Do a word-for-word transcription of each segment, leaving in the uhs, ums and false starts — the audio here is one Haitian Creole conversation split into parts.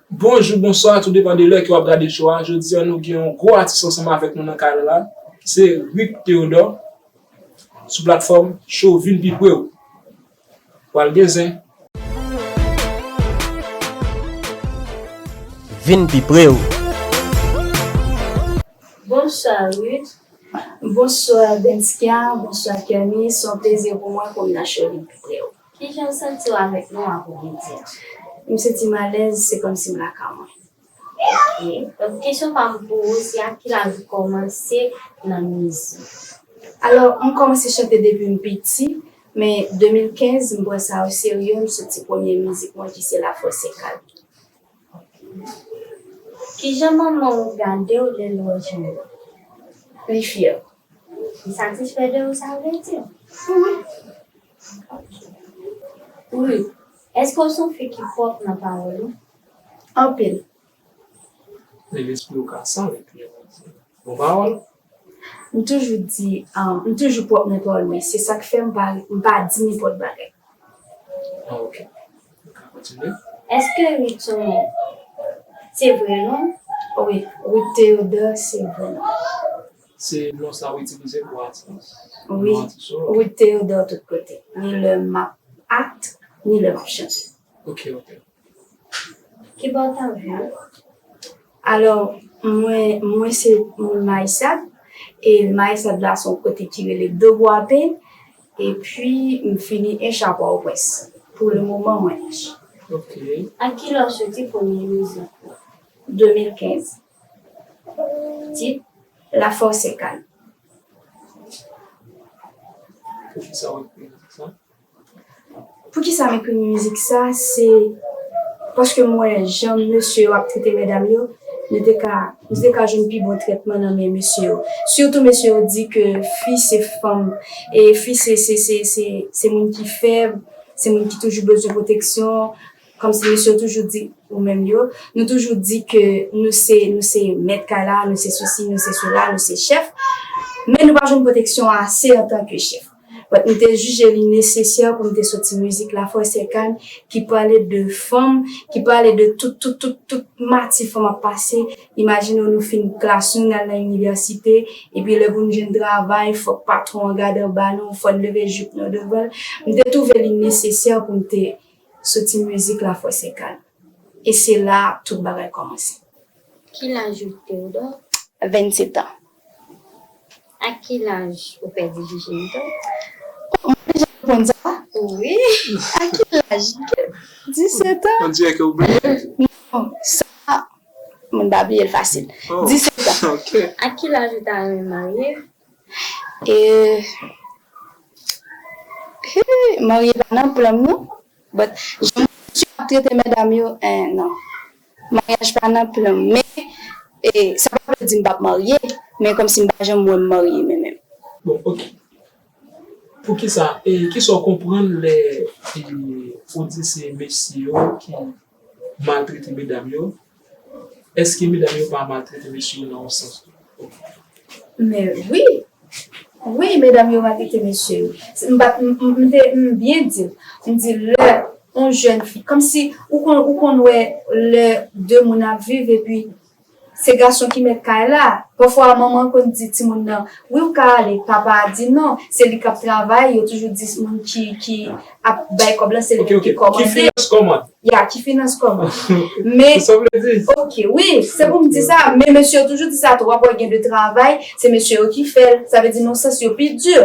Bonjou, bonswa, tou depann de lè ke w ap gade show a. Jodi a, nou gen yon gwo atis ansanm avèk nou nan kay la, ki se Ruth Theodore, sou platfòm Show Vin Pi Pre W. Pral gen zen. Vin pi pre w. Bonswa Ruth. Bonswa Benskia, bonswa Kerny, se yon plezi pou mwen pou m nan show Vin Pi Pre W. Kijan w santi w avèk nou apre midi a? M santi m alèz, se kòmsi m lakay mwen. Ok. Donk, kesyon pa m pou ou, se a ki laj ou kòmanse nan mizik? Alò, m kòmanse chante depi m piti, men de mil kenz, m pran sa o serye, m soti premye mizik mwen ki se Lafòse Kalm. Kijan manman w gade w lè l wè jan w ye? Li fyè. Li satisfè de ou, sa vle di? Wi. Wi. Èske w se yon fi ki pwòp nan pawòl ou? Anpil. Men lespri w ka san epi yon bon pawòl. M toujou di, um, m toujou pwòp nan pawòl mwen. Se sa k fè m pa, m pa di nenpòt bagay. Ah, ok. Nou ka kontinye. Èske Ruth se vre non? Wi, Ruth Theodore se vre non. Se non sa w itilize pou atis? Wi, Ruth Theodore tout kote. Ni lè m ap act, ni lè m ap chante. Ok, ok. Ki bò w ta viv? Alò, mwen, mwen se moun Mayisad, e Mayisad la se yon kote ki rele Dobwapen, epi m fini Ench a Pòtoprens. Pou le moman, mwen Ench. Ok. Ak kilè w soti premye mizik ou? De mil kenz. Tit? Lafòse Kalm. Poukisa w ekri mizik sa? Poukisa m ekri mizik sa? Se paske m wè jan mesye yo ap trete medam yo, nou te ka, nou te ka jwenn pi bon trètman nan men mesye yo. Sitou mesye yo di ke fi se fanm, e fi se, se, se, se, se moun ki fèb, se moun ki toujou bezwen pwoteksyon, kòmsi mesye yo toujou di, ou menm yo, nou toujou di ke nou se, nou se mèt kay la, nou se sesi, nou se sela, nou se chèf, men nou pa jwenn pwoteksyon ase antanke chèf. But m te jije li nesesè pou m te soti mizik Lafòse Kalm ki pale de fanm, ki pale de tout, tout, tout, tout mati fanm ap pase. Imajine w, nou fin klas nou, n al nan inivèsite, epi lè pou n jwenn travay, fòk patwon an gade anba nou, fò n leve jip nou devan l. M te twouve li nesesè pou m te soti mizik Lafòse Kalm. E se la tout bagay kòmanse. Ki laj ou, Theodore? Vennsetan. A ki laj ou pèdi vijinite w? Mwen deja reponn sa? Wi. A ki laj? Disetan. On dirait que ou oublié. Non, sa, mwen pa bliye l fasil. Disetan. Ok. A ki laj ou ta renmen marye? E, hey, marye pa nan plan m non. But jan mesye ap trete medam yo, eh, non. Maryaj pa nan plan m. Men, eh, sa pa vle di m p ap marye, men kòmsi m pa janm wè m marye, men menm. Bon, ok. Poukisa, e kisa w konprann lè, e, ou di se mesye yo ki maltrete medam yo? Èske medam yo pa maltrete mesye yo nan yon sans tou? Men wi, wi, medam yo maltrete mesye yo. M pa, m, m, m te, m byen di l. M di lè yon jèn fi, kòmsi ou konn, ou konn wè lè de moun ap viv epi se gason ki mèt kay la. Pafwa manman konn di timoun nan, wi, ou ka ale, papa a di non, se li k ap travay, yo toujou di moun ki, ki ap bay kòb la, se li menm ki kòmande. Ki finans kòmand. Ya, ki finans kòmand. Men, Se sa w vle di? Ok, wi, se pou m di sa, men mesye yo toujou di sa tou, w ap wè gen de travay, se mesye yo ki fè l, sa vle di nan sans yo pi di.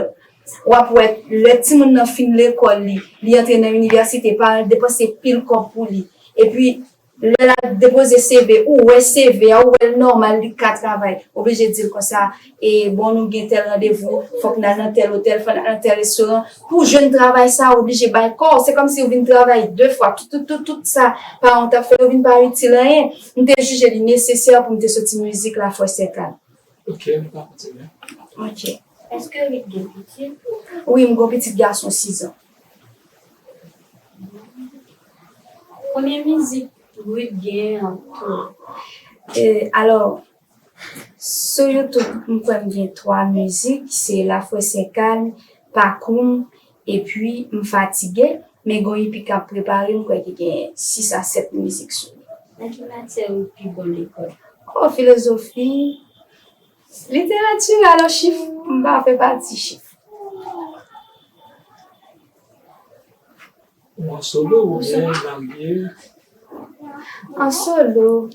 W ap wè lè timoun nan fin lekòl li, li antre nan inivèsite, paran l depanse pil kòb pou li. Epi, lè l al depoze CV, ou wè CV a, ou wè l nòmal, li ka travay. Oblije di l konsa, e bon, nou gen tèl randevou, fòk n al nan tèl otèl, fòk n al nan tèl restoran. Pou w jwenn travay sa, ou oblije bay kò w. Se kòmsi w vin travay de fwa. Tout, tout, tout, tout sa paran w t ap fè yo vin pa itil anyen. M te jije li nesesè pou m te soti mizik Lafòse Kalm. Ok, nou ka kontinye. Ok. Èske Ruth gen pitit? Wi, m gen yon pitit gason sizan. Premye mizik Ruth gen an tou? E, alò, sou YouTube, m kwè m gen twa mizik, se Lafòse Kalm, Pakou m, epi M Fatige, men gen yon EP k ap prepare, m kwè ki gen sis a sèt mizik sou li. Nan ki matyè ou pi bon lekòl? Oh, filozofi, literati, alò chif, m pa fè pati chif. Ou an solo oubyen marye? An solo.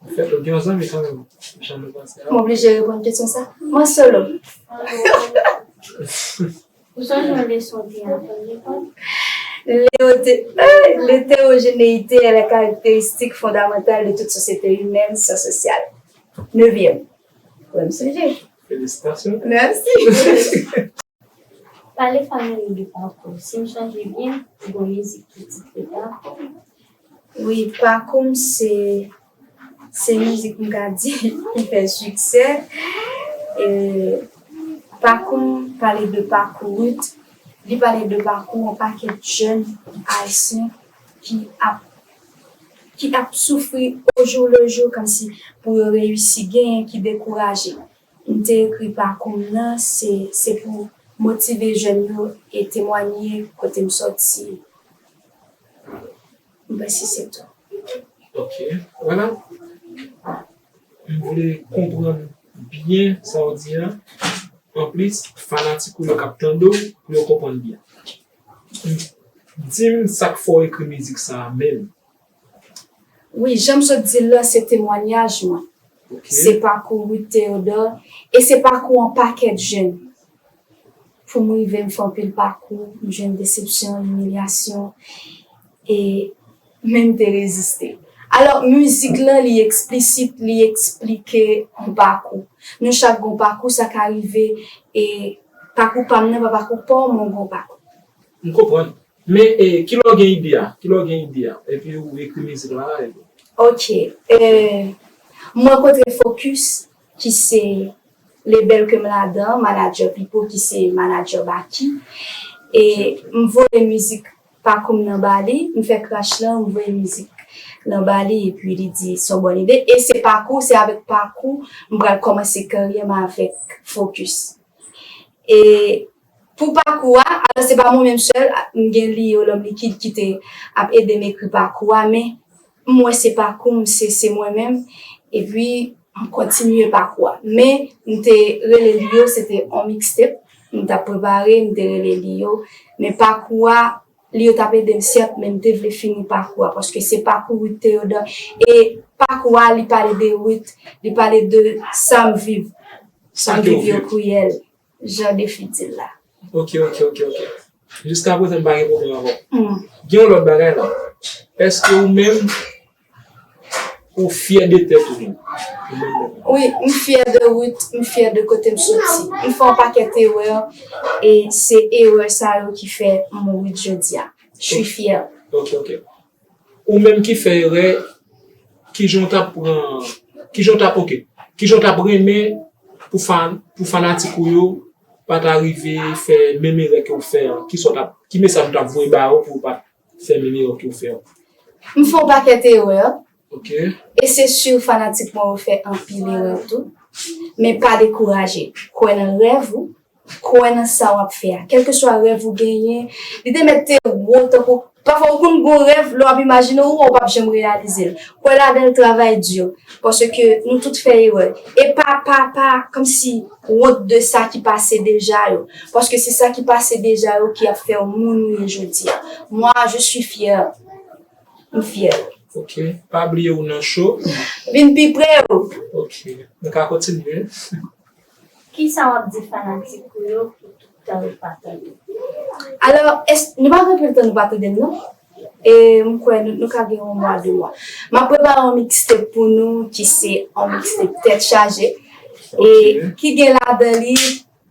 Anfèt, ou gen yon zanmi kanmenm, jan nou panse a. M oblije reponn kesyon sa. M an solo. Ou sonje yon leson w te aprann lekòl? Léoté, l'hétérogénéité est la caractéristique fondamentale de toute société humaine, science sociale. Nevyèm. Wè, m sonje. Felisitasyon. Mèsi. Pale fanmi nou de pakou w. Si m sonje byen, ou gon mizik ki titre Pakou. Wi, pakou m se se mizik m ka di ki fè siksè. E pakou m pale de pakou Ruth, li pale de pakou yon pakèt jèn ayisyen ki ap ki ap soufri au jour le jour kòmsi pou yo reyisi, genyen ki dekouraje. M te ekri pakou m nan se se pou motive jèn yo e temwanye kote m sòti. M panse se tou. Ok. Vwala. M vle konprann byen sa w di a. Anplis, fanatik ou yo k ap tande w pou yo konprann byen. Di m sa k fè w ekri mizik sa a menm. Wi, jan m sot di l la, se temwanyaj mwen. Se pakou Ruth Theodore e se pakou yon pakèt jèn. Pou m rive, m fè anpil pakou, m jwenn desepsyon, imilyasyon, e men m te reziste. Alò, mizik lan, li eksplisit, li eksplike yon pakou. Nou chak gon pakou, sa ka rive, e pakou pa m nan pa pakou pa w, men w gon pakou. M konprann. Men e, kilè w gen ide a? Kilè w gen ide a? Epi ou ekri mizik la? Epi... Ok. E, m rankontre Focus, ki se lebèl ke m ladan, manadjè Pipo, ki se manadjè Baky. E m voye mizik pakou m nan ba li, m fè crash lan, m voye mizik lan ba li, epi li di se yon bòn ide. E se pakou, se avèk pakou m pral kòmanse karyè m avèk Focus. E pou pakou a, alò se pa mwen menm sèl, m gen Lio Lòm Likid ki te ap ede m ekri pakou a, men m wè se pakou m, se se mwen menm, epi m kontinye pakou a. Men m te rele Lio, se te on mixtape m t ap prepare, m te rele Lio, men pakou a, Lio t ap ede m sèt, men m te vle fini pakou a, paske se pakou Ruth Theodore, e pakou a, li pale de Ruth, li pale de sa m viv, sa m viv yo kriyèl. Jan de fi di l la. Ok, ok, ok, ok. Jiska prezan m pa gen pwoblèm avè w. Gen yon lòt bagay la. Èske ou menm ou fyè de tèt ou menm? Wi, m fyè de Ruth, m fyè de kote m soti. M fè yon pakèt erè e se erè sa yo ki fè m Ruth jodi a. Je suis fière. Ok, ok. Ou menm ki fè erè, kijan w t ap pran, kijan w t ap, ok, kijan w t ap renmen pou fan, pou fanatik ou yo pa ta rive fè menm erè ke w fè an? Kisa w t ap, ki mesaj ou t ap voye ba yo pou yo pa fè menm erè ke w fè an? M fè yon pakèt erè. Ok. E se si fanatik mwen yo fè anpil erè tou. Men pa dekouraje. Kwè nan rèv ou. Kwè nan sa w ap fè a. Kèlkeswa rèv ou genyen, li te mèt te wo tankou. Pafwa ou konn gon rèv, lè w ap imajine w, ou p ap janm reyalize l. Kwè ladan l, travay di. Paske nou tout fè erè. E pa, pa, pa, kòmsi wont de sa ki pase deja yo. Paske se sa ki pase deja yo ki ap fè w moun ou ye jodi a. Moi, je suis fière. M fyè. Ok. Pa bliye ou nan cho. Vin pi pre yo. Ok. Nou ka kontinye. Kisa w ap di fanatik ou yo pou tout tan yo pa tande w? Alò, es, nou pa gen anpil tan nou pa tande m non. E m kwè nou, nou ka gen yon mwa, de mwa. M ap prepare yon mixtape pou nou ki se yon mixtape tèt chaje. E ki gen ladan li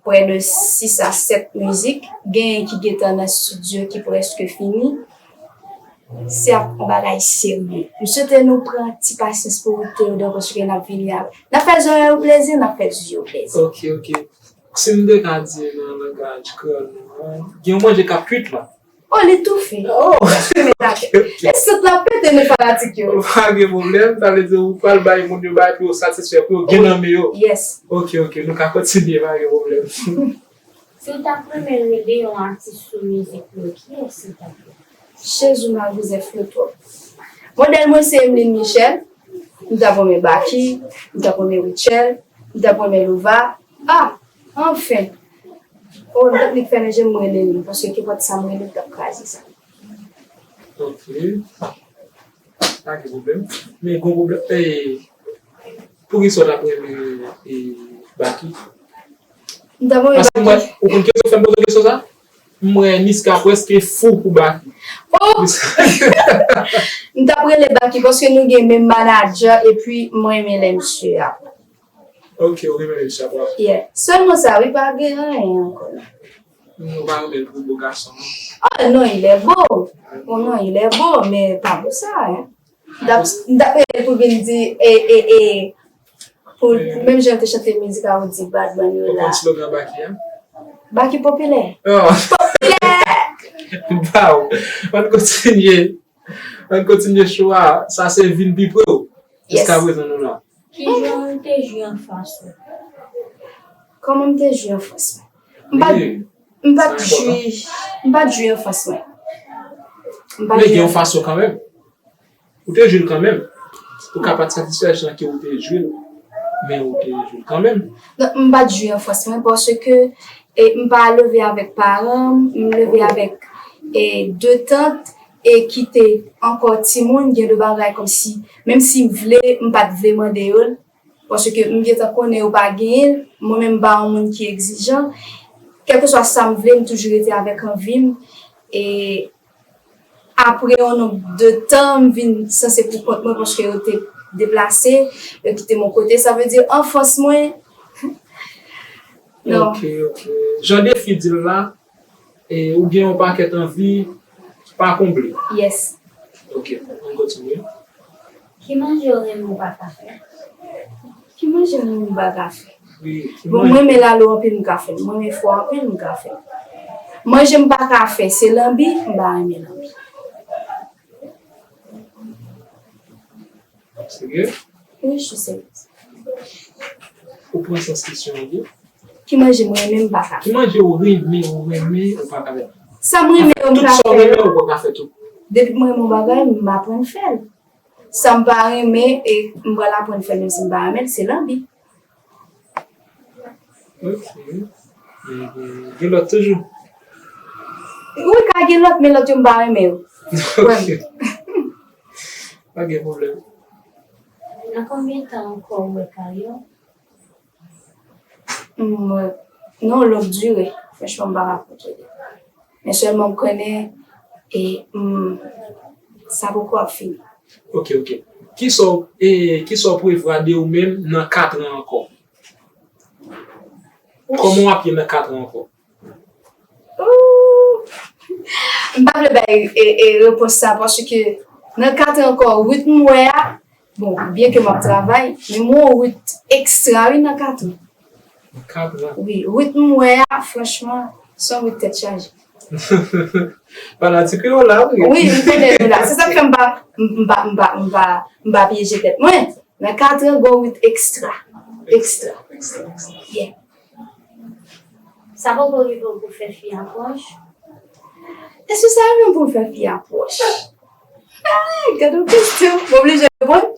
prè de sis a sèt mizik. Genyen ki gentan nan estidyo ki prèske fini. Se ap yon bagay serye. M swete nou pran ti pasyans pou Ruth Theodore paske n ap vini avè. N ap fè zòrèy ou plezi, n ap fè zye w plezi. Ok, ok. Si m te ka di nan langaj kreyòl nou an, gen yon manje k ap kwit la. Oh, li toufe. Oh! E sant la pete men fanatik yo. Pa gen pwoblèm, sa vle di ou pral bay moun yo bagay pou yo satisfè, pou yo gen nan men yo. Yes. Ok, ok, nou ka kontinye, pa gen pwoblèm. Si w t ap renmen rele yon atis sou mizik nou, kiyès li t ap ye? Jezi, m al Joseph yo twòp. Modèl mwen se Emeline Michel, m t ap renmen Baky, m t ap renmen Rutshelle, m t ap renmen Lova. Ah, anfen. Oh, dat li k fè nan je m, m rele li, paske kenpòt sa m rele, m t ap kraze sa. Ok. Pa gen pwoblèm. Men gon pwoblèm. Eh, poukisa w t ap renmen eh, Baky? M t ap renmen Baky. Paske mwen, ou konn kiyès ki fè m poze w kesyon sa? M wè Niska prèske fou pou Baky. Oh! M t ap rele Baky paske nou gen menm manadjè epi mwen renmen lè misye ap. Ok, ou renmen lè misye ap rap. Yeah. Sèlman sa wi, pa gen anyen ankò non. Nou pa renmen l pou bo gason non. Oh non, il est beau. Oh non, il est beau, men pa pou sa, hein. M t ap rele pou vin di e e e pou menm jan te chante mizik a ou di bad man yo la. Ou konn slogan Baky a? Baky popilè. Popilè. Baw. Ann kontinye. Ann kontinye show a. Sa se vin pi pre w. Jiskaprezan nou la. Kijan ou te jwi anfas ou? Kòman m te jwi anfas mwen? M pa t M pa t jwi, m pa t jwi anfas mwen. M pa t jwi. Men gen yon fason kanmenm. Ou te jwi l kanmenm. Ou ka pa t satisfè jan ke ou te jwi l, men ou te jwi l kanmenm. Non, m pa t jwi anfas mwen paske e, m pa leve avèk paran m, m leve avèk e, de tant e ki te ankò timoun, gen de bagay kòmsi, menm si m vle, m pa t vle mande yo l. Paske m gentan konnen yo pa genyen l, mwen menm m pa yon moun ki egzijan. Kèlkeswa sa m vle, m toujou rete avèk anvi m. E apre yon nonb de tan, m vin sanse pou kont mwen paske yo te deplase, yo kite m yon kote. Sa vle di, anfans mwen, non. Ok, ok. Jan de fi di l la, E, ou gen yon pakèt anvi pa konble. Yes. Ok, ann kontinye. Ki manje w renmen ou pa ka fè? Ki manje m renmen m pa ka fè? Wi, ki manje. Bon, mwen renmen lalo anpil, m ka fè l. Mwen renmen fò anpil, m ka fè l. Manje m pa ka fè, se lanbi, m pa renmen lanbi. Serye? Wi, je suis sérieuse. Ou pran sans kesyon an byen? Ki manje mwen renmen m pa ka fè? Ki manje ou renmen, ou renmen, ou pa ka fè? Sa m renmen yo, m ka fè yo. Tout sa ou renmen, ou pa ka fè tou. Depi m renmen yon bagay, m aprann fè l. Sa m pa renmen, e m pral aprann fè l, menm si m pa renmen l, se lanbi. Ok. Men gen, gen lòt toujou. Wi, ka gen lòt, men lòt yo m pa renmen yo. Ok. Pa gen pwoblèm. Nan konbyen tan ankò ou wè karyè w? M wè nan yon long dire. Franchman, m pa ka kontwole. Men sèlman m konnen e m, sa poko ap fini. Ok, ok. Kisa w, e, kisa w prevwa de ou menm nan kat an ankò? Kòman w ap ye nan kat an ankò? M pa vle bay e, e, repons sa paske nan kat an ankò, rit m wè a, bon, byen ke m ap travay, men m wè yon rit ekstra wi nan kat an. Nan kat an? Wi, rit m wè a, franchman, se yon rit tèt chaje. Fanatik yo la wi. Wi, m konnen yo la. Se sa k fè m pa, m pa, m pa, m pa, m pa pyeje tèt mwen. Nan kat an, gon rit ekstra. Ekstra. Ekstra, ekstra. Yeah. Sa poko rive w pou fè fi apwòch? Èske sa rive m pou m fè fi apwòch? Ay, gad yon kesyon. M oblije reponn?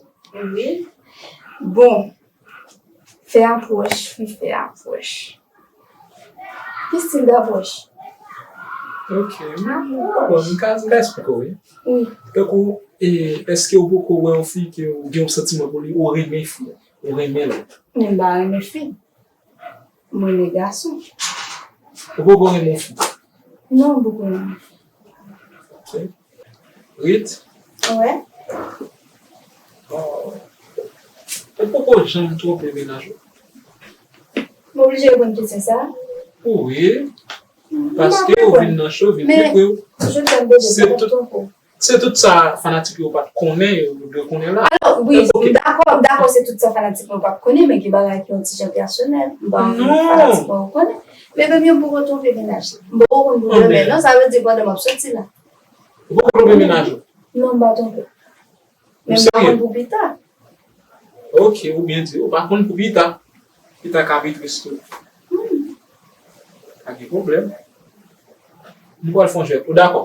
Wi. Bon, fè apwòch, fi fè apwòch. Ki stil dapwòch? Ok, m bon, m ka, m ka eksplike w, wi. Wi. Tankou, e, èske ou poko wè yon fi ke ou gen yon santiman pou li, ou renmen fi a, ou renmen l? Men m pa renmen fi. M renmen gason. Ou poko renmen yon fi? Non, m poko renmen fi. Ok. Rit? Wi. Ou poko janm twonpe mennaj ou? M oblije reponn kesyon sa a? Wi. Paske ou vin nan show, vin pi pre w. Se tout, se tout sa fanatik yo pa t konnen, yo dwe konnen la. Alò, wi, m dakò, m dakò se tout sa fanatik mwen pa t konnen, men gen bagay ki yon ti jan pèsonèl. M pa anvi fanatik mwen yo konnen. Men baby, m poko twonpe mennaj. M poko konn pou demen non, sa vle di pandan m ap soti la. Ou poko twonpe mennaj ou? Non, m pa twonpe. Men m pa konn pou pita. Ok, ou byen di, ou pa konn pou pita. Pita ka pi tris tou. Hmm. Pa gen pwoblèm. Nou pral fè yon jwèt. Ou dakò?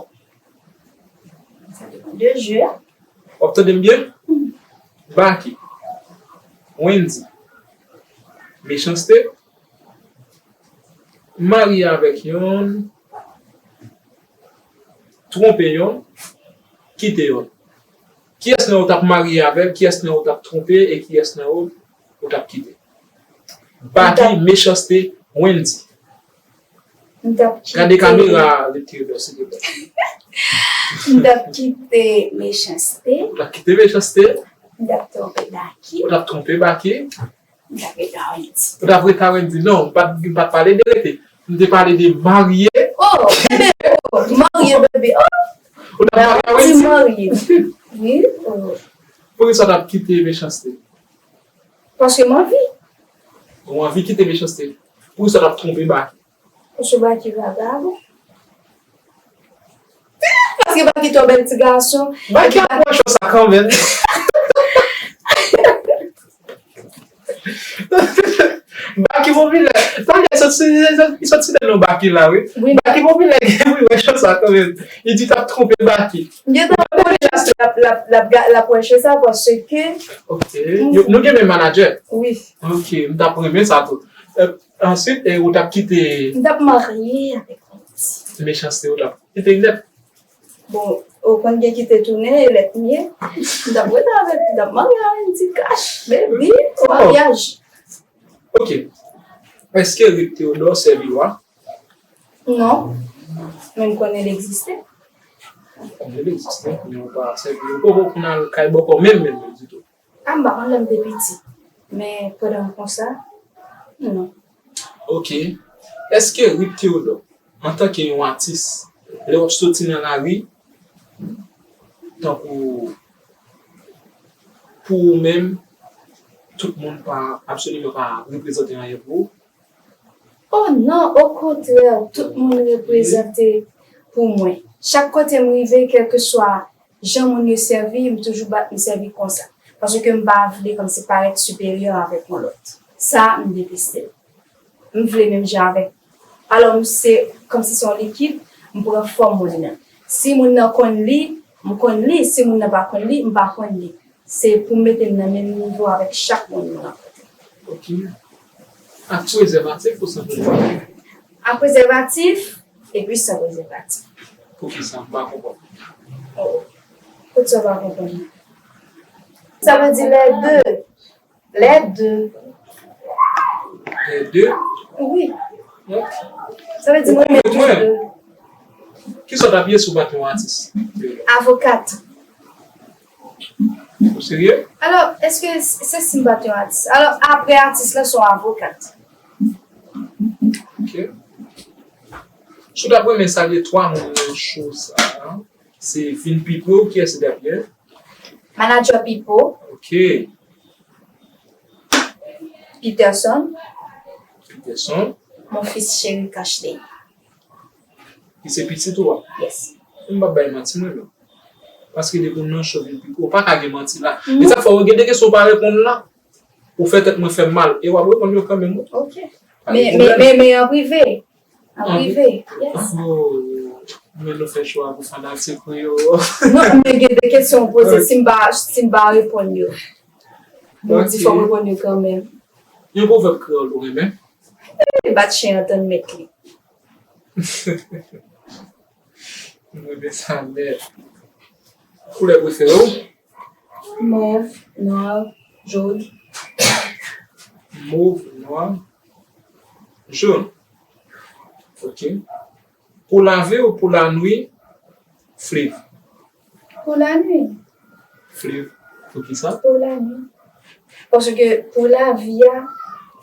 Sa depann de jeu a. W ap tande m byen? Baky. Wendy. Mechanste. Marye avèk yonn. Twonpe yonn. Kite yonn. Kiyès nan yo w t ap marye avè l? Kiyès nan yo w t ap twonpe? E kiyès nan yo w t ap kite? Baky, Mechanste, Wendy. M t ap kite. Gade kamera, Rip Theodore, silvouplè. M t ap kite Mechanste. Ou t ap kite Mechanste? M t ap twonpe Baky. Ou t ap twonpe Baky? M t ap rete a Wendy. Ou t ap rete a Wendy? Non, m pa t, m pa t pale de rete. M te pale de marye. Oh, bebe, oh, marye, bebe, oh. Ou t ap marye a Wendy? Marye. Wi, oh. Poukisa w t ap kite Mechanste? Paske m anvi. Ou anvi kite Mechanste. Poukisa w t ap twonpe Baky? Paske Baky vagabon. Paske Baky twò bèl ti gason. Baky ap wè cho sa kanmenm. Baky popilè. Talè, soti, soti nan non Baky la, wi. Wi. Baky popilè, wi, wè cho sa kanmenm. Li di t ap twonpe Baky. Gentan konnen l ap, l ap, l ap, l ap ga-, l ap wè cho sa paske Ok. Nou, nou gen menm manadjè? Wi. Ok, m t ap renmen sa tou. Euh, answit, e, ou t ap kite M t ap marye avèk Wendy. Mechanste, ou t ap kite l nèt? Bon, ou konn gen kite tounen, e lèt m ye. M t ap rete avèk, m t ap marye avèk Wendy kach, baby, maryaj. Ok. Èske Rip Theodore sèvi lwa? Non. Men m konnen l egziste. Konnen l egziste, men ou pa sèvi l. Ou poko konn al kay bòkò menm, menm, menm ditou. A, m pa konn lè m te piti. Men pandan m konsa, non. Ok. Èske Rip Theodore, antanke yon atis, lè w ap soti nan lari, tankou pou ou menm, tout moun pa, absoliman pa reprezante anyen pou ou? Oh non, okontrè, tout moun reprezante pou mwen. Chak kote m rive, kèlkeswa jan moun yo sèvi, m toujou bat m sèvi konsa. Paske m pa vle kòmsi parèt siperyè avèk yon lòt. Sa, m deteste l. M vle menm jan avèk. Alò, m se kòmsi se yon likid, m pran fòm moun nan. Si moun nan konn li, m konn li. Si moun nan pa konn li, m pa konn li. Se pou m mete m nan menm nivo avèk chak moun mwen rankontre. Ok. Ak prezèvatif ou san prezèvatif? Ak prezèvatif, epi san prezèvatif. Poukisa? M pa konprann. Oh. Kot sa w pa konprann? Sa vle di les deux. Les deux. Les deux? Wi. Ok. Sa vle di mwen mete les deux. Kisa w t ap ye si w pa t yon atis? Avokat. Ou serye? Alò, èske se si m pa t yon atis? Alò, apre atis la, se yon avokat. Ok. Si w t ap renmen salye twa moun nan cho sa a, se Vin Pipo, kiyès li t ap ye? Manadjè Pipo. Ok. Peterson. Peterson. Mon fils chéri Kashley. Li se pitit ou a? Yes. M p ap bay manti mwen menm. Paske depi w nan cho Vin Pipo, ou pa ka gen manti la. E sa k fè w gen de kesyon w pa reponn la. Ou fè tèt mwen fè m mal. E w ap reponn yo kanmenm wi. Ok. Men, men, men, men an prive. An prive, yes. Oh, men nou fè cho a pou fanatik nou yo. Non, men gen de kesyon w poze, si m pa, si m pa reponn yo. Bon, di fò m reponn yo kanmenm. Yon pwovèb kreyòl ou renmen? Eh, bat chen an tann mèt li. M renmen sa nèt. Koulè prefere w? Mauve, noir, jaune. Mauve, noir, jaune. Ok. Pou lavi ou pou lanwi? Flev. Pou lanwi. Flev. Poukisa? Pou lanwi. Paske pou lavi a,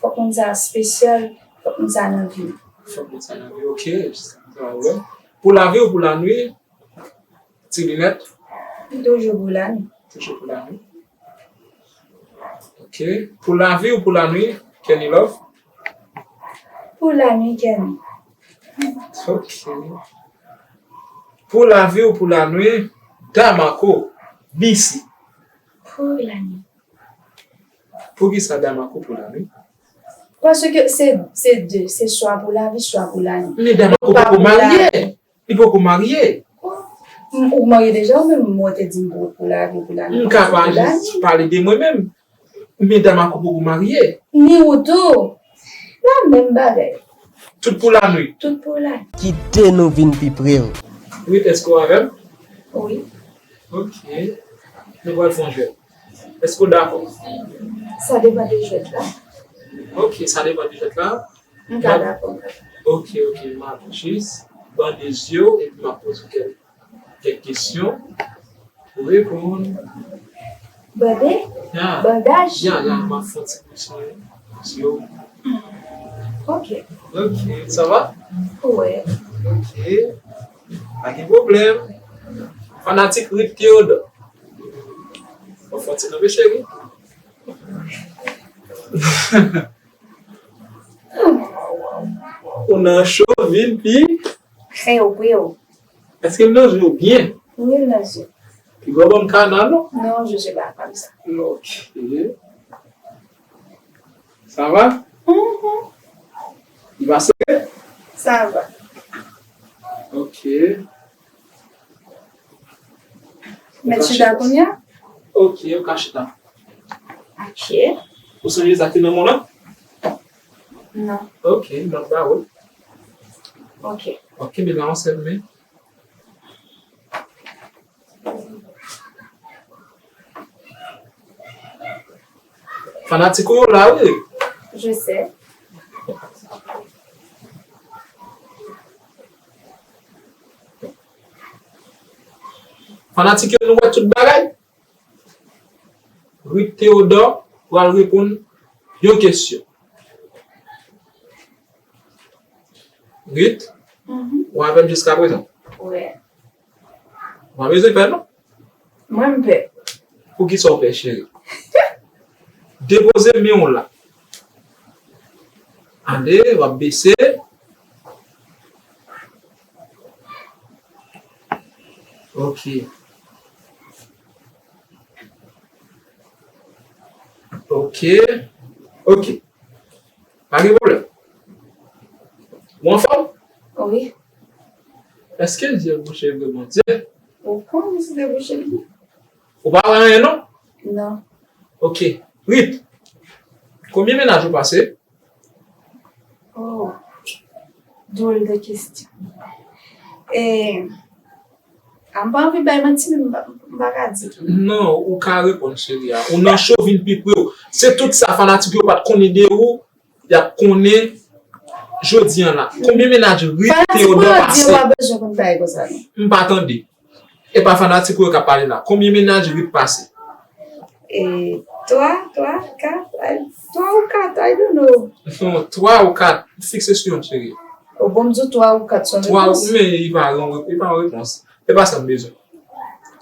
fòk moun sa espesyal, fòk moun sa nan vi m. Fòk moun sa nan vi, ok. Pou lavi ou pou lanwi? Ti linèt? Toujou pou lanwi. Toujou pou lanwi. Ok. Pou lavi ou pou lanwi? Kenny Love? Pou lanwi, Kenny. Ok. Pou lavi ou pou lanwi? Damarco, B C. Pou lanwi. Poukisa Damarco pou lanwi? Paske se, se de, se swa pou lavi, swa pou lanwi. Men Damarco poko marye. Li poko marye. Oh. M- Ou marye deja ou menm? Mwen te di m pou, pou lavi, pou lavi. M ka pa jis pale de mwen menm. Medam ak ou poko marye. Ni ou tou. La menm bagay. Tout pou lanwit. Tout pou la. Kite nou vin pi pre w. Wi, èske w avè m? Wi. Ok. Nou pral fè yon jwèt. Èske w dakò? Sa depann de jwèt la. Ok, sa depann de jwèt la. M ka dakò. Ok, ok, m ap jis bande zye w epi m ap poze w kèk kèk kesyon pou reponn. Bande? Ya. Bandaj? Ya, ya, m ap fè yon ti kout sou zye w. Ok. Ok, sa va? Wi. Ok. Pa gen pwoblèm. Fanatik Ruth Theodore. Ou fè yon ti kanpe, cheri? Ou nan cho, vin pi. Fen yo pre yo. Èske m nan zye w byen? Wi, m nan zye. Piga w ban m kanal non? Non, je sais pas comme ça. Ok. Ça va? Mhm. Li pase? Ça va. Ok. Mèt chita kounye a? Ok, ou ka chita. Ok. Ou sonje sa ki nan men w lan? Non. Ok, m ap ba ou l. Ok. Ok, men la yon sèl men. Fanatik ou yo la wi. Je sais. Fanatik yo nou wè tout bagay. Ruth Theodore pral reponn yon kesyon. Ruth, ou avè m jiskaprezan? Wi. Ou pa bezwen pè non. Mwen m pè. Poukisa w pè cheri? Depoze men w la. Ale, w ap bese. Ok. Ok. Ok. Pa gen pwoblèm. Ou anfòm? Wi. Èske zye w bouche vre Bondye? Ou konnen si te bouche l byen. Ou pa wè anyen non? Non. Ok. Ruth, konbyen mennaj ou pase? Oh, drôle de question. E, a, m pa anvi bay manti, men m pa, m pa ka di. Non, ou ka reponn, cheri a. Ou nan cho, vin pi pre w. Se tout sa fanatik yo pa t konnen de ou, y ap konnen jodi a la. Konbyen mennaj Ruth Theodore pase? Fanatik mwen yo di yo pa bezwen konn bagay konsa, non. M pa tande. Epa fanatik ou yo k ap pale la. Konbyen mennaj Ruth pase? E, twa, twa, kat, twa ou kat, I don't know. Non, twa ou kat. Fikse sou youn, cheri. O bon, m di w twa ou kat, se yon repons. Twa ou, men li pa yon, li pa yon repons. Se pa sa m bezwen.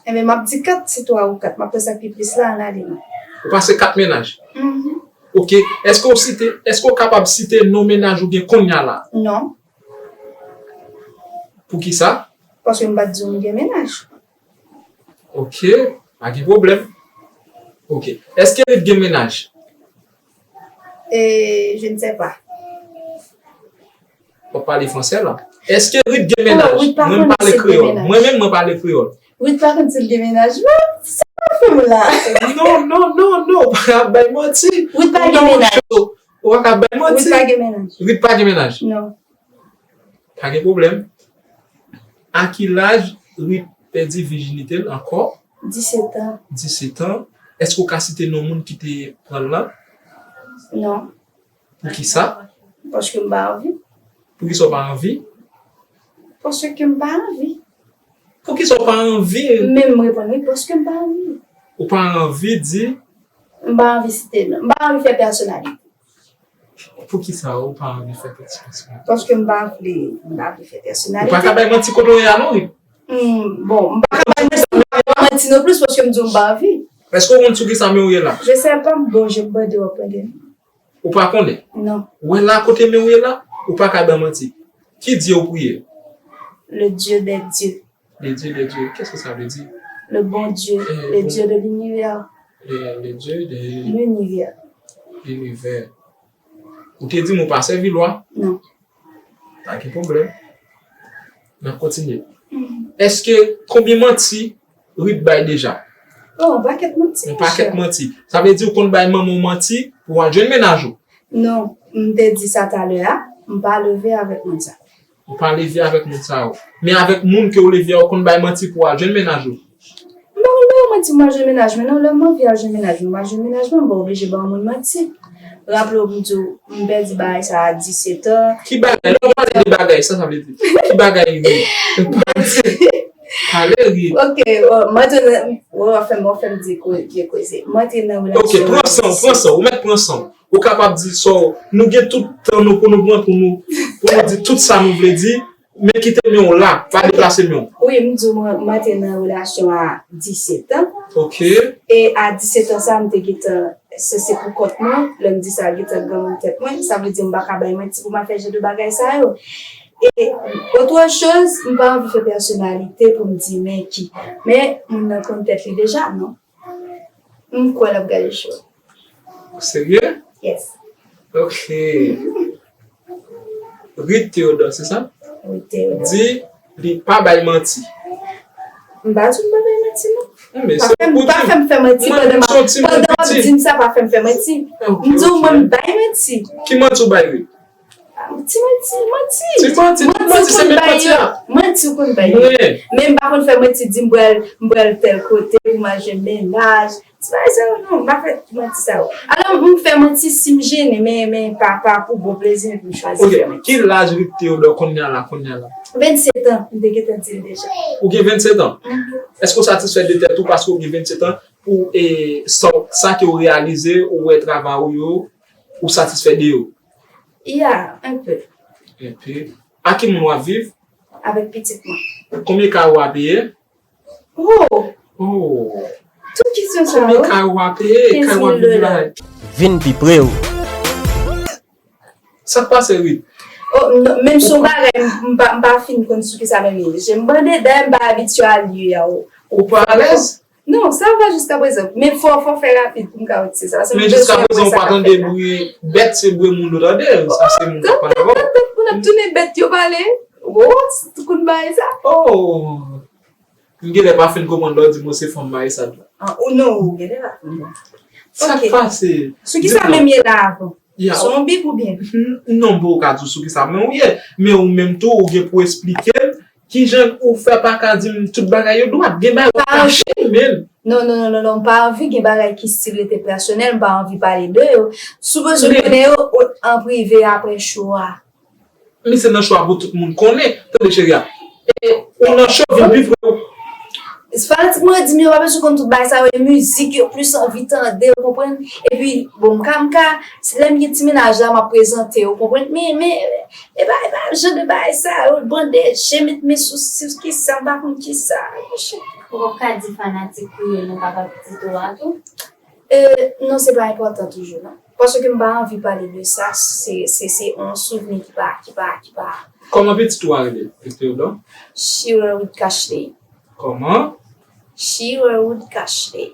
Enben, m ap di kat, se twa ou kat. M ap fè sa k pi plis la, ann ale non. Ou pase kat mennaj? Mhm. Ok. Èske w site, èske w kapab site non mennaj ou gen kounye a la? Non. Poukisa? Paske m pa t di w m gen mennaj. Ok, pa gen pwoblèm. Ok. Èske Ruth gen mennaj? E, je ne sais pas. W ap pale fransè la. Èske Ruth gen mennaj? Mwen m pale kreyòl. Mwen menm mwen pale kreyòl. Ruth pa konn si l gen mennaj. Sa w ap fè m la? Non, non, non, non. Ou pa ka bay manti. Ruth pa gen mennaj. Ou pa ka bay manti. Ruth pa gen mennaj. Ruth pa gen mennaj. Non. Pa gen pwoblèm. A ki laj Ruth pèdi vijinite l ankò? Disèt an. Disèt an. Èske w ka site non moun ki te pran l lan? Non. Poukisa? Paske m pa anvi. Poukisa w pa anvi? Paske m pa anvi. Poukisa w pa anvi? Men m reponn wi, paske m pa anvi. Ou pa anvi di? M pa anvi site non. M pa anvi fè pèsonalite. Poukisa ou pa anvi fè pèsonalite? Paske m pa vle, m pa vle fè pèsonalite. Ou pa ka bay manti kote w ye a non, Ruth. Hmm, bon, m pa ka bay manti, m pa ka bay manti non plis paske m di w m pa anvi. Èske w konn sou kisa men w ye la? Je sais pas, bon, je m bande w ap bande m. Ou pa konnen? Non. Ou wè la kote men w ye la? Ou pa ka bay manti. Ki Dye w priye? Le Dieu des dieux. Le Dieu des dieux, qu'est-ce que ça veut dire? Le bon Dieu, eh, le bon, Dieu de l'univers. Le, le Dieu de l'univers. L'univers. Ou te di m ou pa sèvi lwa? Non. Pa gen pwoblèm. N ap kontinye. Èske, konbyen manti Rit bay deja? Oh, yon pakèt manti. Yon pakèt manti. Sa vle di ou konn bay manman w manti pou w al jwenn mennaj ou? Non, m te di sa talè a, m pa leve avèk moun sa. Ou pa leve avèk moun sa yo. Men avèk moun ke w leve a, ou konn bay manti pou w al jwenn mennaj ou? M pa konn bay manti pou m al jwenn mennaj mwen, non, lè m anvi al jwenn mennaj mwen, m al jwenn mennaj mwen, m pa oblije ba yon moun manti. Raple w, m di w, m pèdi bagay sa a disèt an. Ki bagay? Lè w pale de bagay, sa sa vle di? Ki bagay rive? Pale, ri. Ok, mwen te nan, w ap fè m, w ap fè m di vye koze. Mwen te nan relasyon. Ok, pran san w, pran san w, ou mèt pran san w. Ou kapab di sa w, nou gen tout tan nou pou nou pran pou nou, pou nou di tout sa nou vle di, men kite men w la, pa deplase men w. Wi, m di w, mwen te nan relasyon a disèt an. Ok. E a disèt an sa, m te gentan Se se pou kont mwen, lè m di sa, gentan granmoun tèt mwen, sa vle di m pa ka bay manti pou m al fè jan de bagay sa yo. E otre choz, m pa anvi fè pèsonalite pou m di men ki. Men, moun nan konn tèt li deja, non. M kwè l ap gade cho. Ou serye? Yes. Ok. Rit Theodore, se sa? Rit Theodore. Di li pa bay manti. M pa di w m pa bay manti non. Pa fè m fè manti pandan w ap di m sa, pa fè m fè manti. M di w mwen m bay manti. Ki manti ou bay Rit? Ti manti, manti. Ti manti, tout manti se menm manti a. Manti ou konn bay. Men m pa konn fè manti di m pral tèl kote pou m al jwenn mennaj. Ti bagay sa yo non, m pa fè manti sa yo. Alò m fè manti si m jennen, men, men pa, pa pou bon plezi, men pou m chwazi fè manti. Ok, ki laj Rit Theodore kounye a la, kounye a la? Vennsèt an, m te gentan di l deja. Ou gen vennsèt an? Èske w satisfè de tèt ou paske w gen vennsèt an pou e, sa, sa ke w reyalize, ou wè travay ou yo, ou satisfè de yo? Ya, enpe. Enpe. Ak ki moun w ap viv? Avèk pitit mwen. Konbyen kay ou a peye? Oh! Oh! Tout kesyon sa yo. Konbyen kay ou a peye? Kay ou ap viv la? Vin pi pre w. Sa k pase, Rit? Oh, non, menm si yon bagay m pa, m pa fin konn sou kisa menm li ye. M bande, dayè m pa abitye a li a. Ou pa alèz? Non, sa va jiskaprezan. Men fò, fò fè rapid pou m ka retire sa. Paske m bezwen wè sa k ap fèt la. Men jiskaprezan ou pa tande bri bèt, se bri moun ou tande. Sa se moun k ap pale avè w. Moun ap tounen bèt yo pale. Oh, tout kout bagay sa. Oh. M genlè pa fin konprann lè w di m se fanm Marie-Sade la. Ah, ou non, ou genlè pa konprann. Sa k pase? Sou kisa menm ye la avan? Sou yon bib oubyen? Non, m poko ka di w sou kisa menm ou ye. Men ou menm tou, ou gen pou esplike m kijan ou fè pa ka di m tout bagay yo dwat. Gen bagay w ap kache m, men. Non, non, non, non, non, m pa anvi gen bagay ki still rete pèsonèl, m pa anvi pale de yo. Si w bezwen konnen yo, an prive apre show a. Misye nan cho a pou tout moun konnen. Tande cheri a. E ou nan cho, vin pi pre w. Fanatik mwen yo di m yo pa bezwen konn tout bagay sa yo, e mizik yo plis anvi tande, ou konprann? Epi, bon, m ka, m ka, lè m gen ti mennaj la, m ap prezante, ou konprann? Men, men, e pa, e pa jan de bagay sa yo, bande je, met men sou, sou kisa, m pa konn kisa, monchè. Ou p ap ka di fanatik ou yo non papa pitit ou a tou? Euh, non, se pa enpòtan toujou, non. Paske m pa anvi pale de sa, se, se, se yon souvni ki pa, ki pa, ki pa. Kòman pitit ou a rele, Theodore? Shirerwood Cashley. Kòman? Shirerwood Cashley.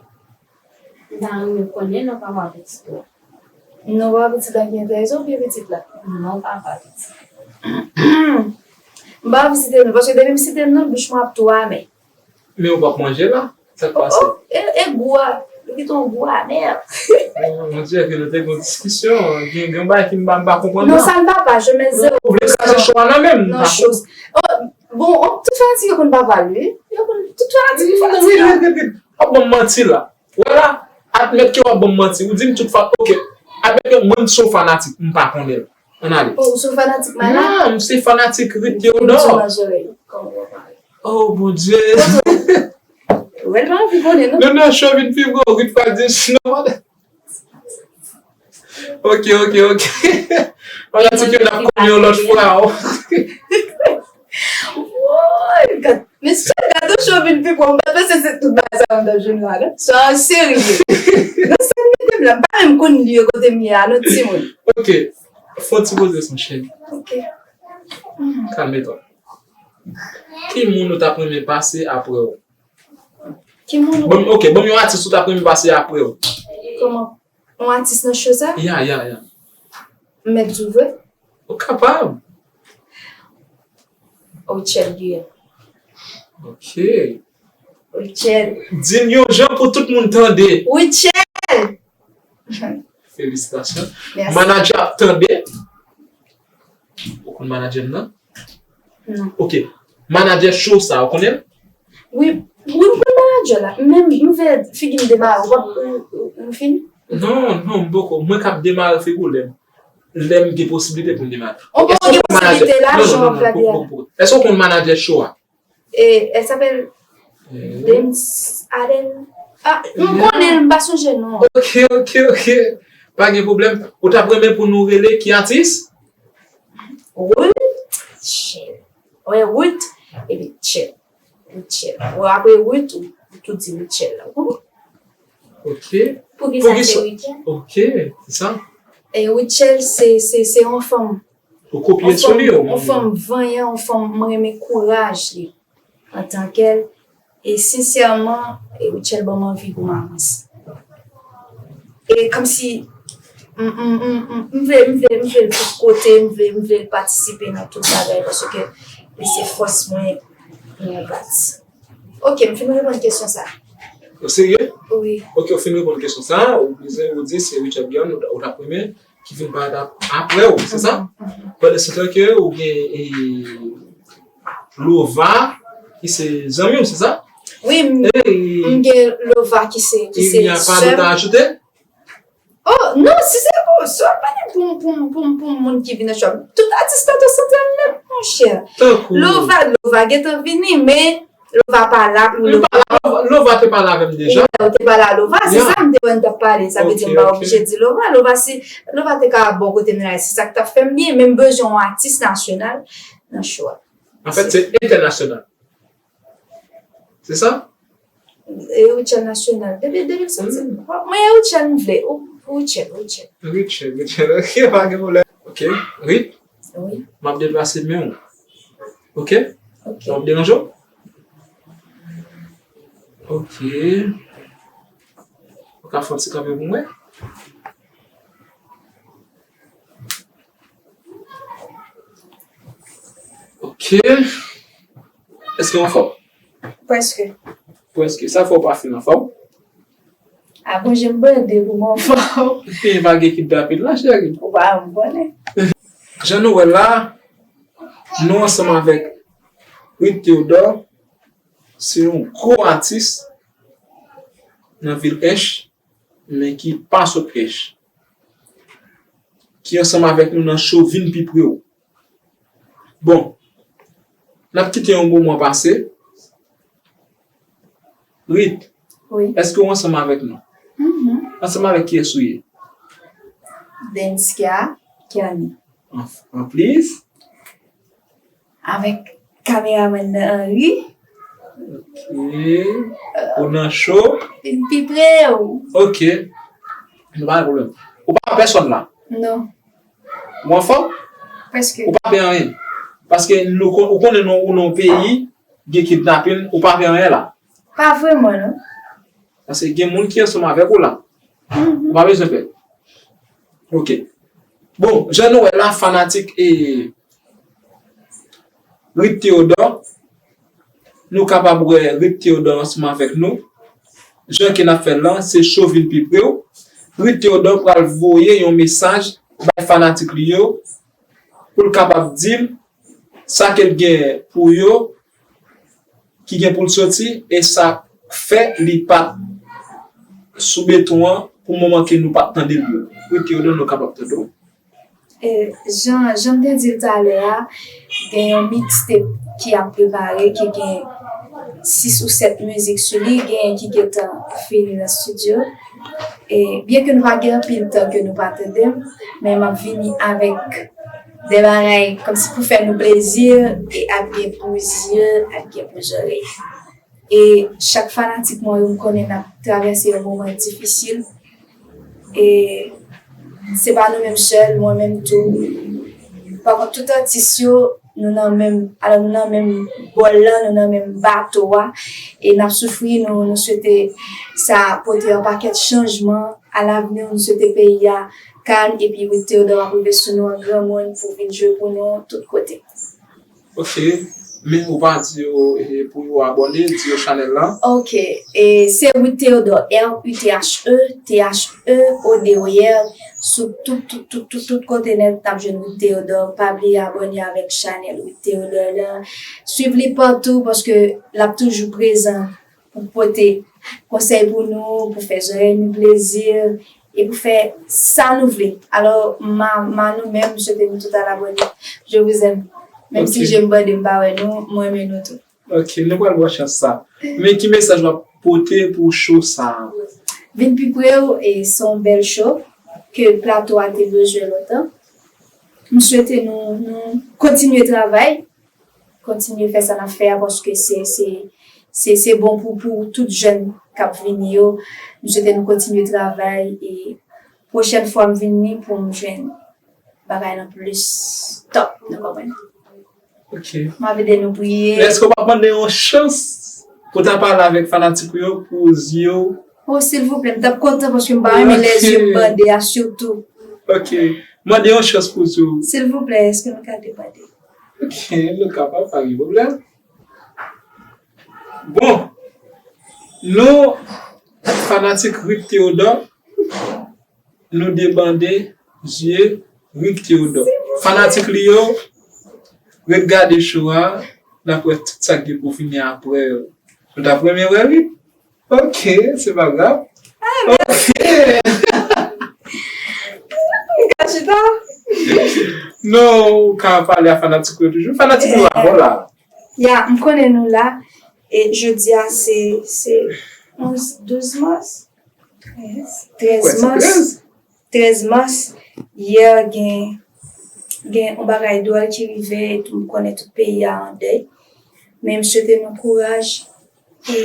M ta renmen konnen non papa pitit ou a. Non papa pitit la ki enterese w oubyen pitit la? Non papa pitit. M pa anvi site non l, paske depi m site non l, bouch mwen ap tou ame. Men ou p ap manje la? Sa k pase? Oh, oh, e, e gou a. Li kite yon gou amè. Oh, Bondye, ke nou te gen yon diskisyon. Gen, gen yon bagay ki m pa, m pa konprann la. Non, sa n pa pa, je mets zéro. Ou vle kraze cho a nan men m? Non, choz. Oh, bon, oh, tout fanatik yo konn papa l, wi. Yo konn, tout fanatik yo fanatik la. Rit, rit, rit, rit. W ap ban m manti la. Wè la, admèt ke w ap ban m manti. Ou di m tout fa-, ok. Admèt ke mwen m se yon fanatik, m pa konnen l. Ann ale. Oh, ou se yon fanatik Maya? Non, m se fanatik Rit Theodore. Ou di nan zòrèy. Oh, Bondye. Ou wè l pa anvi konnen, non? Non, non, cho vin pi gwo, Rit pa di, non, madam. Ok, ok, ok. Fanatik yo n ap konnen yon lòt fwa. Woy, gad. Men si w gade cho vin pi gwo, m pa t panse se tout bagay sa yo m t ap jwenn la, non. Sa serye. Nan sa m mete m la, m pa menm konn lye kote m ye a, non, timoun. Ok. Fè yon ti poze, monchè. Ok. Kalme twa. Ki moun ou t ap renmen pase apre w? Ki moun ou. Ban m, ok, ban m yon atis ou t ap renmen pase apre w. Kòman? Yon atis nan cho sa? Ya, ya, ya. M mèt di w vre? Ou kapab. Rutshelle Guillaume. Ok. Rutshelle. Di m yon jan pou tout moun tande. Rutshelle! Felisitasyon. Mèsi. Manadjè ap tande. Ou konn manadjè m nan? Non. Ok. Manadjè show sa, ou konnen l? Wi, wi, m konn manadjè la. Menm m vle figi m demare. Ou, ou, ou, ou fini? Non, non, m poko. Mwen k ap demare figi w lè m, lè m gen posiblite pou m demare. Ou poko gen posiblite la, jan w ap gade a. Èske w konn manadjè show a? E, elle s'appelle Dems Allen. Ah, m konnen l, m pa sonje non. Ok, ok, ok. Pa gen pwoblèm. Ou t ap renmen pou nou rele ki atis? Rutshelle. Wè, Ruth, epi Shelle. Rutshelle. Wè, apre Ruth, ou, ou tou di Rutshelle la. Ou konprann? Ok. Poukisa se Rutshelle? Ok, se sa. E Rutshelle, se, se, se yon fanm. Ou kopye sou li, ou? Yon fanm vanyan, yon fanm mwen renmen kouraj li antanke l. E sensèman, e Rutshelle ban m anvi pou m avanse. E kòmsi m, m, m, m, m vle, m vle, m vle l tout kote, m vle, m vle l patisipe nan tout bagay, paske li se fòs mwen pou mwen pati. Ok, m fin reponn kesyon sa. Ou serye? Wi. Ok, ou fin reponn kesyon sa, ou bezwen ou di se Rutshelle Guillaume ou t ap renmen ki vin parèt ap- apre w, se sa? Pandan se tan ke ou gen e, Lova, ki se zanmi w, se sa? Wi, m, E m gen Lova ki se, ki se il n'y a pas sè d'autre m. À ajouter? Oh, non, si se pou, si w ap pale pou, pou, pou, pou moun ki vin nan show, tout atis la te santi l nèt, monchè. Tankou. Lova, Lova gentan vini, men Lova pa la pou Li pa la, Lova te pale avè m deja. Ou te pale a Lova, se Yeah. sa m te wè n t ap pale. Sa vle di Ok, m pa ok. oblije di Lova. Lova se, Lova te ka bò kote m la, se sa k t ap fè m byen, men m bezwen yon atis nasyonal nan show a. An fèt, se entènasyonal. Se sa? E Rutshelle nasyonal. Depi, depi l soti. Mwen e Rutshelle m vle. Ou- Rutshelle, Rutshelle. Rutshelle, Rutshelle. Ok, pa gen pwoblèm. Ok, Rit, Wi, m ap deplase men w. Ok? ok. M ap deranje w? Ok. Ou ka fè yon ti kanpe pou mwen? Ok. Èske w anfòm? Prèske. Prèske. Sa fè w pa fin anfòm? Avan je m bande pou m anfòm. Peyi pa gen kidnapin la, cheri. Ou pa m konnen. Jan nou wè la, nou ansanm avèk Rit Theodore, se yon gwo atis nan vil Ench, men ki pa sot Ench, ki ansanm avèk nou nan show Vin Pi Pre W. Bon, n ap kite yon moman pase. Rit, Wi. Èske w ansanm avèk nou? Mhm. Ansanm avèk kiyès ou ye? Denskia, Kiani. An, an plis? Avèk kameraman nan Henry. Ok. Ou nan show? Vin Pi Pre W. Ok. Nou pa gen pwoblèm. Ou pa pè pèsòn la? Non. Ou anfòm? Prèske. Ou pa pè anyen? Paske nou kon- ou konnen nou, ou nan yon peyi, gen kidnapin, ou pa pè anyen la. Pa vrèman, non. Paske gen moun ki ansanm avèk ou la. Mhm. Ou pa bezwen pè. Ok. Bon, jan nou wè la, fanatik e Rit Theodore, nou kapab wè Rit Theodore ansanm avèk nou. Jan ke n ap fè l lan, se show Vin Pi Pre W. Rit Theodore pral voye yon mesaj bay fanatik li yo pou l kapab di l sa ke l gen pou yo, ki gen pou l soti, e sa k fè li pa t sou beton an pou moman ke nou pa t tande l yo. Rit Theodore, nou kapab tande w. E, jan, jan m te di l talè a, gen yon mixtape ki ap prepare, ki gen sis ou sèt mizik sou li, gen ki gentan fini nan estidyo. E, byen ke nou pa gen anpil tan ke nou pa tande m, men m ap vini avèk de bagay kòmsi pou fè nou plezi, e ap gen pou zye, ap gen pou zòrèy. E chak fanatik mwen yo, m konnen n ap travèse yon moman difisil. E se pa nou menm sèl, mwen menm tou. Pa kont, tout atis yo, nou nan menm, alò nou nan menm bòl lan, nou nan menm bato a. E n ap soufri, nou, nou swete sa pote yon pakèt chanjman alavni, nou swete peyi a kalm, epi Rit Theodore ap rive sou nou an granmoun pou vin jwe pou nou tout kote. Ok. Men ou pa di yo, eh, pou yo abòne, di yo chanèl lan. Ok, e se Ruth Theodore, R U T H E, T H E O D O R, sou tout, tout, tout, tout, tout kote nèt, n ap jwenn Ruth Theodore. Pa bliye abòne avèk chanèl Ruth Theodore lan. Swiv li patou paske l ap toujou prezan pou pote konsèy pou nou, pou fè zòrèy nou plezi, e pou fè sa nou vle. Alò, ma, ma nou menm, m swete nou tout al abòne. Je vous aime. Menm si je m bande, m pa wè nou, mwen renmen nou tou. Ok, nou pral wè chans sa. Men ki mesaj w ap pote pou show sa a? Vin pi pre w, e se yon bèl show ke plato a te bezwen lontan. M swete nou, nou kontinye travay, kontinye fè sa n ap fè a, paske se, se, se, se bon pou, pou tout jèn k ap vini yo. M swete nou kontinye travay, e pwochèn fwa m vini pou m jwenn bagay lan plis top, nou konprann? Ok. M ap ede nou priye. Èske w pa mande yon chans pou ta pale avèk fanatik ou yo, pou w di yo? Oh, silvouplè, m t ap kontan paske m pa renmen lè zye m bande a sitou. Ok. Mande yon chans pou w di yo. Silvouplè, èske nou ka debande? Ok, nou kapab, pa gen pwoblèm. Bon, nou, fanatik Ruth Theodore, nou debande zye Ruth Theodore. Fanatik li yo, ret gade show a, n ap wè tout sa k gen pou vini apre yo. Nou t ap renmen wè Ruth? Ok, se pa grav. Ok. Ka chita? Non, ou ka pale a fanatik yo toujou. Fanatik yo a bò la. Ya, m konnen nou la. E jodi a se, se onz, douz mas? Trèz. Trèz Kwè se mas. trèz. Trèz mas. Yè gen, gen yon bagay dwòl ki rive, e tou m konnen tout peyi a an dèy. Men m swete nou kouraj e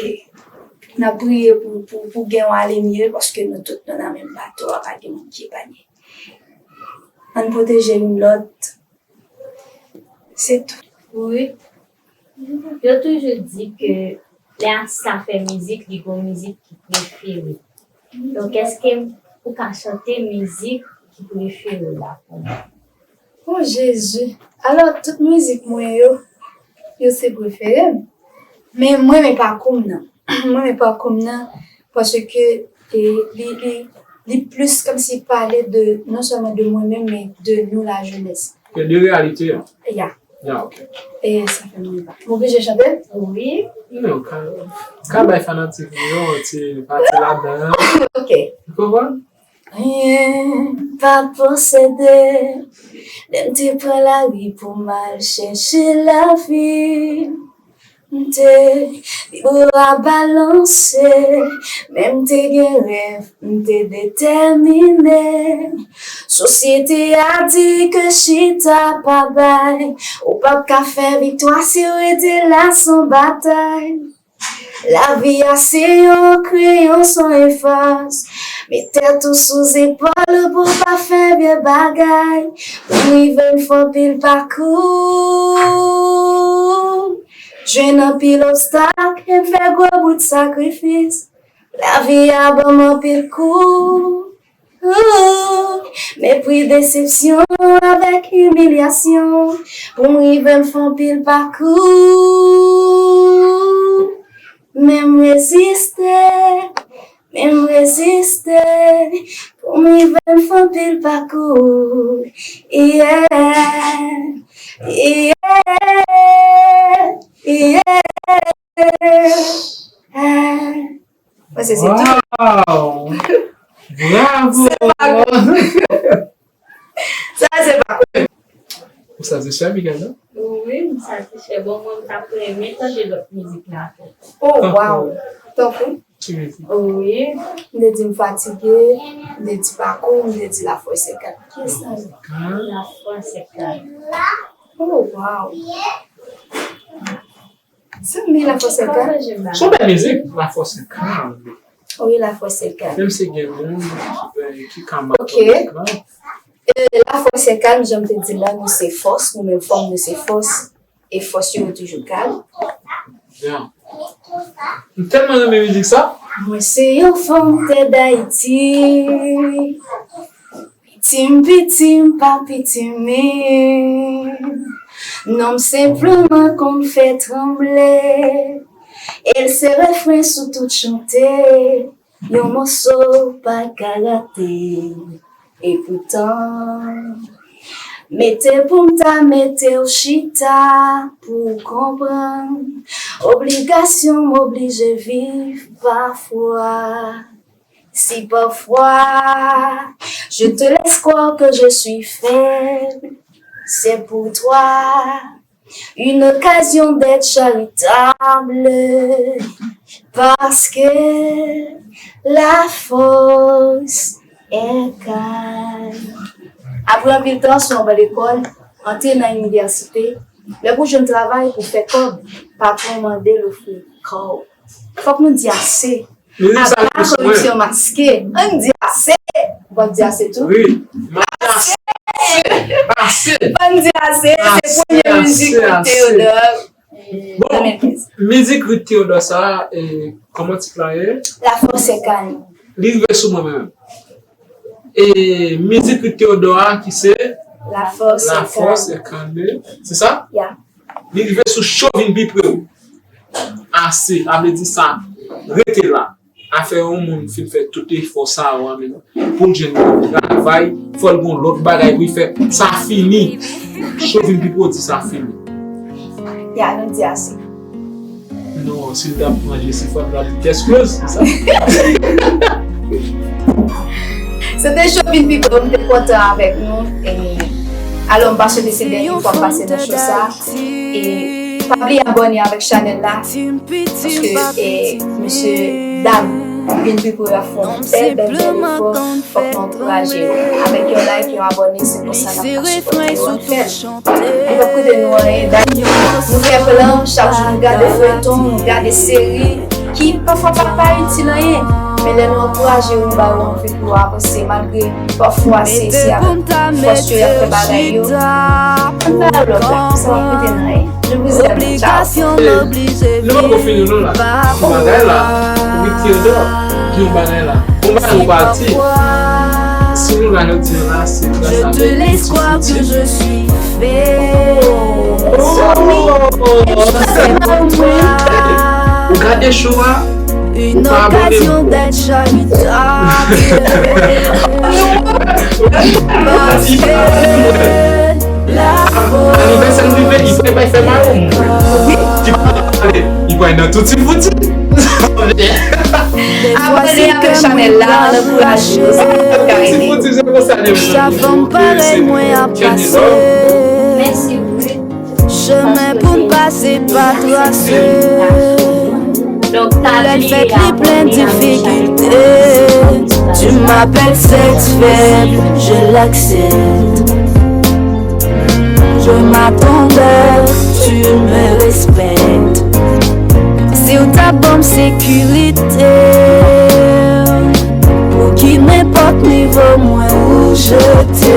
n ap priye pou, pou, pou gen yon ale mye paske nou tout nou nan menm bato a, pa gen moun ki epanye. Ann pwoteje youn lòt. Se tou. Wi. Yo toujou di ke lè atis la fè mizik, li gon mizik ki prefere. Donk, èske ou ka chante mizik ki prefere w la pou mwen? Oh Jezi. Alò, tout mizik mwen yo, yo se prefere m. Men mwen renmen pakou m nan. Mwen renmen pakou m nan paske e, li, li, li plis kòmsi pale de, non sèlman de mwen menm, men de nou lajenès. E de reyalite an. Ya. Ya, ok. E sa fè mwen pa. M oblije chante? Wi. Non, ka, ka bay fanatik yo yon ti pati ladan an. Ok. Ou konprann? Anyen pa posede. Lè m te pran lari pou m al chèche lavi, m te, vib ou a balanse, men m te gen rèv, m te detèmine. Sosyete a di ke chita pa bay, ou p ap ka fè viktwa si w rete la san batay. Lavi a se yon kreyon san efas. Met tèt ou sou zepòl ou pou w pa fè vye bagay. Pou m rive m fè anpil pakou. Jwenn anpil obstak e m fè gwo bout sakrifis. Lavi a ban m anpil kou. Ooh, mepri, desepsyon avèk imilyasyon. Pou m rive m fè anpil pakou. Men m reziste, men m reziste. Pou m rive m fè anpil pakou. Yeah, yeah, yeah. Mwen se se tou. Wow! Bravo! Sa se pa. Ou satisfè, Miguel, non? Wi, m satisfè. Bon, mwen, m t ap renmen tande lòt mizik la tou. Oh, wow. Tankou. Ki mizik? Wi. M te di m fatige, m te di pakou, m te di lafòs se kat. Kiyès sa? Lafòs se kat. Oh, wow. Zanmi, lafòs se kat. Se yon bèl mizik, lafòs se kat. Wi, lafòs se kat. Menm si gen moun ki, ki ka mal Ok. mizik lan. E, lafòs se kalm, jan m te di la, nou se fòs, nou menm fanm, nou se fòs. E fòs yo, yo toujou kalm. Yeah. M tèlman renmen mizik sa. Mwen se yon fanm tè Dayiti. Piti m, piti m, pa piti m. Non m senpleman konn fè tranble. E l se refren sou tout chante. Yon moso pa ka rate. E poutan, mete pou m ta mete w chita pou w konprann. Obligasyon m oblije viv pafwa. Si parfois je te laisse croire que je suis faible, c'est pour toi une occasion d'être charitable, parce que la force est calme. Apre anpil tan, sou anba lekòl, antre nan inivèsite, lè pou jwenn travay, pou fè kòb, patwon mande l ofri kò w. Fòk nou di ase. Mizik sa ap gen sou mwen. Koripsyon maske. Ann di ase. Ou p ap di ase tou? Wi. M ap di ase. Ase. Ann di ase. Se premye mizik Ruth Theodore. Bon, mizik Ruth Theodore sa, e, kòman tit la ye? La force est calme. Li rive sou mwen menm. E mizik Ruth Theodore a ki se La force est calme. Se sa? Yeah. Li rive sou Cho vin pi pre w. Ase, sa vle di sa. Rete la. Afè yon moun fin fè tout efò sa yo a menm pou l jwenn yon travay, fò l gon lòt bagay pou l fè. Sa fini. Cho vin pi pre w di sa fini. Ya, nou di ase. Non, si l t ap manje, se fwa l ap tèt eksploze, se sa? Se te Cho vin pi pre w, m te kontan avèk nou. E, alò, m pa swete se dènye fwa m pase nan cho sa. E pa bliye abòne avèk chanèl la. Paske, e, mesye, dam, vin pi pre w ap fè yon bèl, bèl, bèl efò. Fòk nou ankouraje yo. Avèk yon like, yon abòne, se konsa n ap ka sipòte yo. Ann fè l. Li p ap koute nou anyen. Dayè, nou fè plan, chak jou nou gade feyton, nou gade seri, ki pafwa pa, pa itil anyen. Men lè nou ankouraje yo, nou ba yo anvi pou yo avanse, malgre pafwa se, se avèk fòs yo y ap fè bagay yo. Ann ba yo love la, sa p ap koute nou anyen. Je vous aime, ciao. Nou poko fini non la. Pou bagay la, Ruth Theodore, ki yon bagay la. Bon bagay ou pati. Si nou la jodi a la, se gras a Ruth Theodore. Oh! Ou gade cho a, ou pa abòne. Anivèsè m rive, li pral bay fè mayo m. Wi. Li pral nan touti fouti. Abòne avèk chanèl la, ann ankouraje yo, sa pa ka rete. Touti fouti, se konsa, mezanmi. Sa fè m parèy mwen ap pase. Mèsi. Chemen pou n pase pa trase. Lè l fèt li plen difikilte. Tu m'appelles sex faible, je l'accepte. Je m'attendais, tu me respectes. Si w ta ban m sekirite, pou ki nenpòt nivo mwen ou jete.